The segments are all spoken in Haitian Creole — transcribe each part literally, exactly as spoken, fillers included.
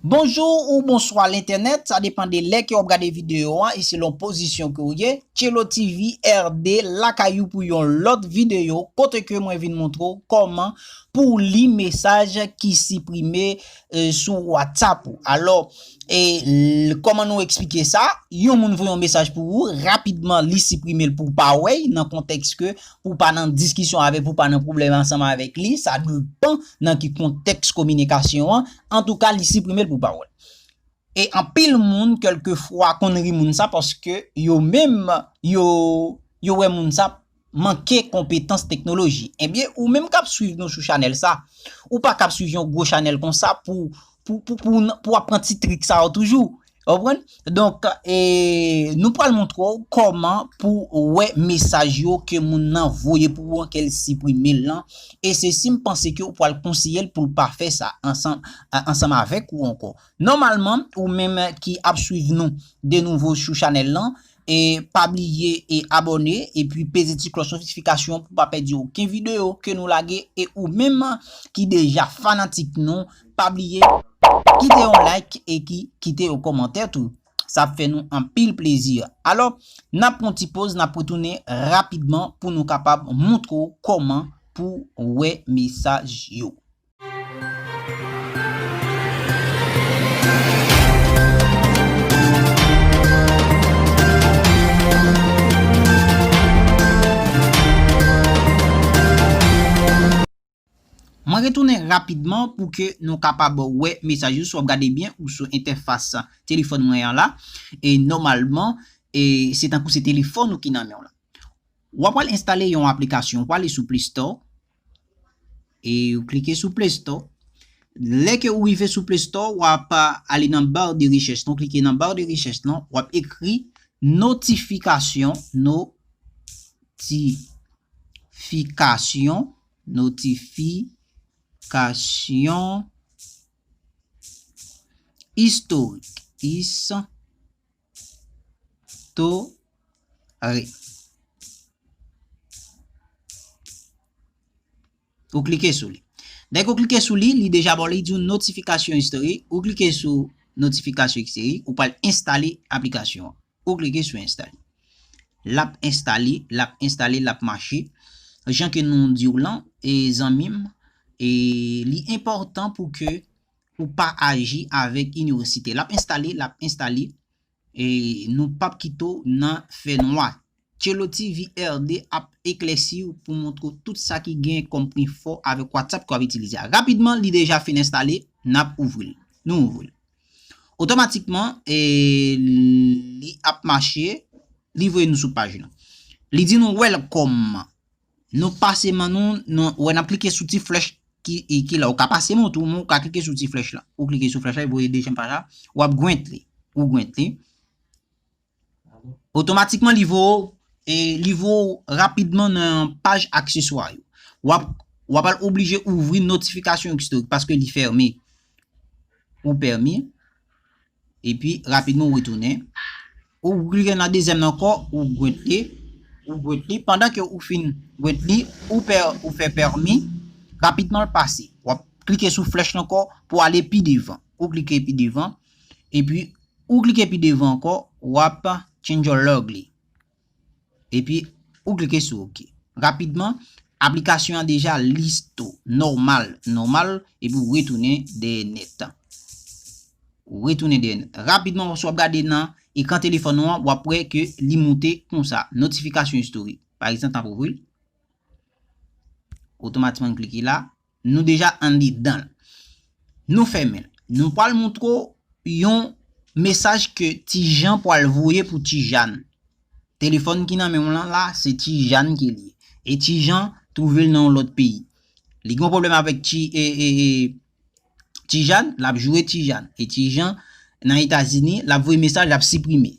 Bonjou ou bonswa lentènèt, sa depann de lè ke w ap gade videyo an e selon pozisyon ke w ye. Tchelo T V R D lakay ou pou yon lòt videyo kote ke mwen vin montre w kòman pou w li mesaj ki siprime, e, sou WhatsApp ou. Alò, e, l-, kòman nou eksplike sa? Yon moun voye yon mesaj pou ou, rapidman li siprime l pou w pa wè l nan kontèks ke pou w pa nan diskisyon avèk, pou w pa nan pwoblèm ansanm avèk li, sa depann nan ki kontèks kominikasyon an. Antouka, li siprime l pou w pa wè l. E anpil moun, kèlkefwa, konn ri moun sa paske yo menm, yo, yo wè moun sa manke konpetans teknoloji. Ebyen, ou menm k ap swiv nou sou chanèl sa, ou pa ka ap swiv yon gwo chanèl konsa pou, pou, pou, pou, pou w ap pran ti trik sa yo toujou. Ou konprann? Donk, e, nou pral montre w kòman pou w wè mesaj yo ke moun nan voye pou ou an, ke l siprime l lan. E se si m panse ke ou pral konseye l pou l pa fè sa ansanm, a-, ansanm avèk ou ankò. Nòmalman, ou menm ki ap swiv nou de nouvo sou chanèl lan, e pa bliye e abòne, epi peze ti klòch notifikasyon pou pa pèdi okenn videyo ke nou lage. E ou menm ki deja fanatik nou, pa bliye kite yon like e ki kite yon kòmantè tou. Sa ap fè nou anpil plezi. Alò, n ap pran ti poz, n ap retounen rapidman pou nou kapab montre w kòman pou wè mesaj yo. Mwen retounen rapidman pou ke nou kapab wè mesaj yo. Si w ap gade byen, ou sou entèfas telefòn mwen an la. E nòmalman, e se tankou se telefòn ou ki nan men w la. W ap al enstale yon aplikasyon, w ale sou Play Store, e ou klike sou Play Store. Lè ke ou rive sou Play Store, w ap ale nan bar de rechèch lan, ou klike nan bar de rechèch lan, w ap ekri notifikasyon, notifikasyon, notifikasyon istorik, istorik. Ou klike sou li. Dèke ou klike sou li, li deja ba w li, di w notifikasyon istorik. Ou klike sou notifikasyon istorik, ou pral enstale aplikasyon an. Ou klike sou enstale. L ap enstale, l ap enstale, l ap mache. Jan ke nou di w lan, e zanmi m, e li enpòtan pou ke ou pa aji avèk inyonosite. L ap enstale, l ap enstale, e nou p ap kite w nan fènwa. Tchelo T V R D ap eklèsi w pou montre w tout sa ki gen kòm pwen fò avèk WhatsApp ke w ap itilize a. Rapidman, li deja fin enstale, n ap ouvri l. Nou ouvri l. Otomatikman, e, li ap mache, li voye nou sou paj lan. Li di nou welcome. Nou pase men nou, nou, wè n ap klike sou ti flèch ki, e, ki la. Ou ka pase men w tou, men ou ka klike sou ti flèch la. Ou klike sou flèch la, li voye dezyèm paj la. W ap gwent li. Ou gwent li. Otomatikman, li voye w, e, li voye w rapidman nan paj akseswa yo. W ap, w ap al oblije ouvri notifikasyon istorik paske li fèmen. Ou pèmen. Epi, rapidman, ou retounen. Ou klike nan dezyèm nan ankò, ou gwent li. Ou gwent li. Pandan ke ou fin gwent li, ou pè, ou fè pèmen. Rapidman, l pase. W ap klike sou flèch lan ankò pou ale pi devan. Ou klike pi devan. Epi, ou klike pi devan ankò, w ap change your log li. Epi, ou klike sou OK. Rapidman, aplikasyon an deja liste nòmal, nòmal, epi ou retounen dèyè nèt. Ou retounen dèyè nèt. Rapidman, si w ap gade nan ekran telefòn ou an, w ap wè ke li moute konsa. Notifikasyon istorik. Pa egzanp, n ap ouvri l. Otomatikman, n klike la. Nou deja andedan l. Nou fèmen l. Nou pral montre w yon mesaj ke Ti Jan pral voye pou Ti Jàn. Telefòn ki nan men w lan la, se Ti Jàn ke li ye. E Ti Jan twouve l nan yon lòt peyi. Li gen yon pwoblèm avèk Ti, e, e, e, Ti Jàn, l ap joure Ti Jàn. E Ti Jan nan Etazini, l ap voye mesaj, l ap siprime.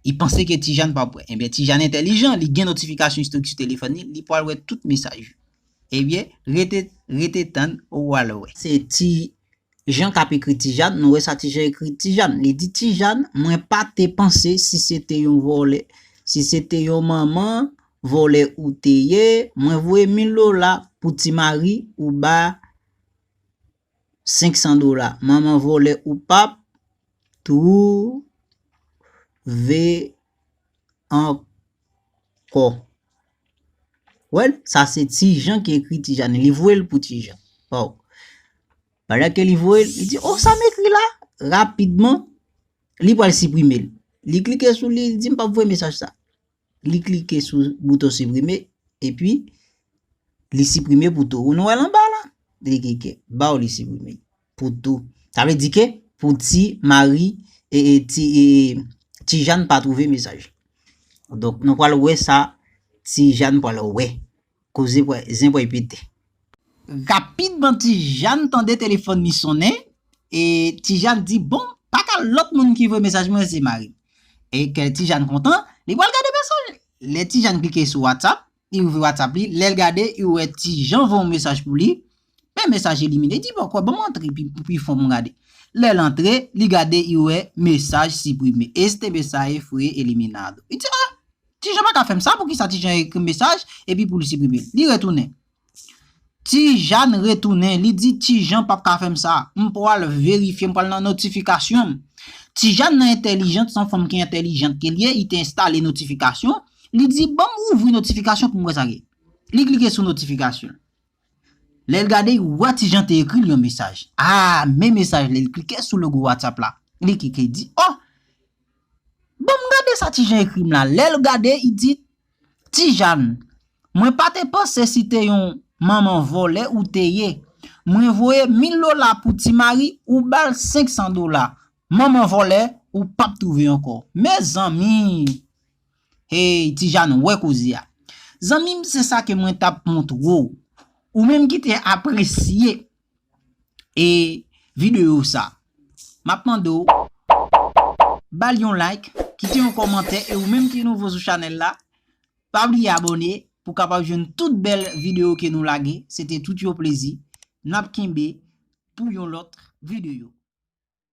Li panse ke Ti Jàn p ap wè. Ebyen, Ti Jàn entèlijan, li gen notifikasyon istorik sou telefòn li, li pral wè tout mesaj yo. Ebyen, rete, rete tann, ou pral wè. Se Ti Jan k ap ekri Ti Jàn, nou wè sa Ti Jan ekri Ti Jàn. Li di, Ti Jàn, mwen pa te panse si se te yon vòlè, si se te yon manman vòlè ou te ye, mwen voye mil dola pou ti mari ou ba senk san dola. Manman vòlè ou pap twouve ankò. Wè l, sa se Ti Jan ki ekri Ti Jan. Li voye l pou Ti Jan. Waw. Pandan ke li voye l, li di, "Oh, sa m ekri la?" Rapidman, li pral siprime l. Li klike sou li, li di, "M p ap voye mesaj sa." Li klike sou bouton siprime, epi li siprime pou tou. Ou nou wè l anba la? Li klike, baw li siprime pou tou. Sa vle di ke pou Ti Mari e, e Ti, e, Ti Jan pa twouve mesaj. Donk, nou pral wè sa Ti Jan pral wè. Koze pwè, zen pwè pete. Rapidman, Ti Jan tande telefòn li sonnen, e Ti Jan di, "Bon, pa ka lòt moun ki voye mesaj mwen, se mari m." E ke Ti Jan kontan, li pral gade mesaj. Lè Ti Jan klike sou WhatsApp, li ouvri WhatsApp li, lè l gade, li wè Ti Jan voye yon mesaj pou li, men mesaj elimine. Li di, "Bon, kwè, ban m antre pi, pi fon pou m gade." Lè l antre, li gade, li wè mesaj siprime. Este mensaje fue eliminado. Li di, "Ah, Ti Jan pa ka fè m sa, poukisa Ti Jan ekri m mesaj, epi pou li siprime l?" Li retounen. Ti Jan retounen, li di, "Ti Jan p ap ka fè m sa. M pral verifye, m pral nan notifikasyon m." Ti Jan nan entèlijant, se yon fanm ki entèlijant ke l ye, li te enstale notifikasyon. Li di, "Ban m ouvri notifikasyon pou m wè sa k ye." Li klike sou notifikasyon. Lè l gade, li wè Ti Jan te ekri l yon mesaj. Ah, men mesaj la, li klike sou logo WhatsApp la. Li klike, li di, "Oh, ban m gade sa Ti Jan ekri m la." Lè l gade, li di, "Ti Jan, mwen pa te panse si te yon manman vòlè ou te ye. Mwen voye mil dola pou Ti Mari, ou ba l senk san dola. Manman vòlè, ou p ap twouve ankò." Mezanmi! Hey, Ti Jan, wè koze a. Zanmi m, se sa ke mwen t ap montre w. Ou menm ki te apresye e videyo sa, m ap mande w, ba l yon like, kite yon kòmantè, e ou menm ki nouvo sou chanèl la, pa bliye abòne pou kapab jwenn tout bèl videyo ke nou lage. Se te tout yon plezi. N ap kenbe pou yon lòt videyo.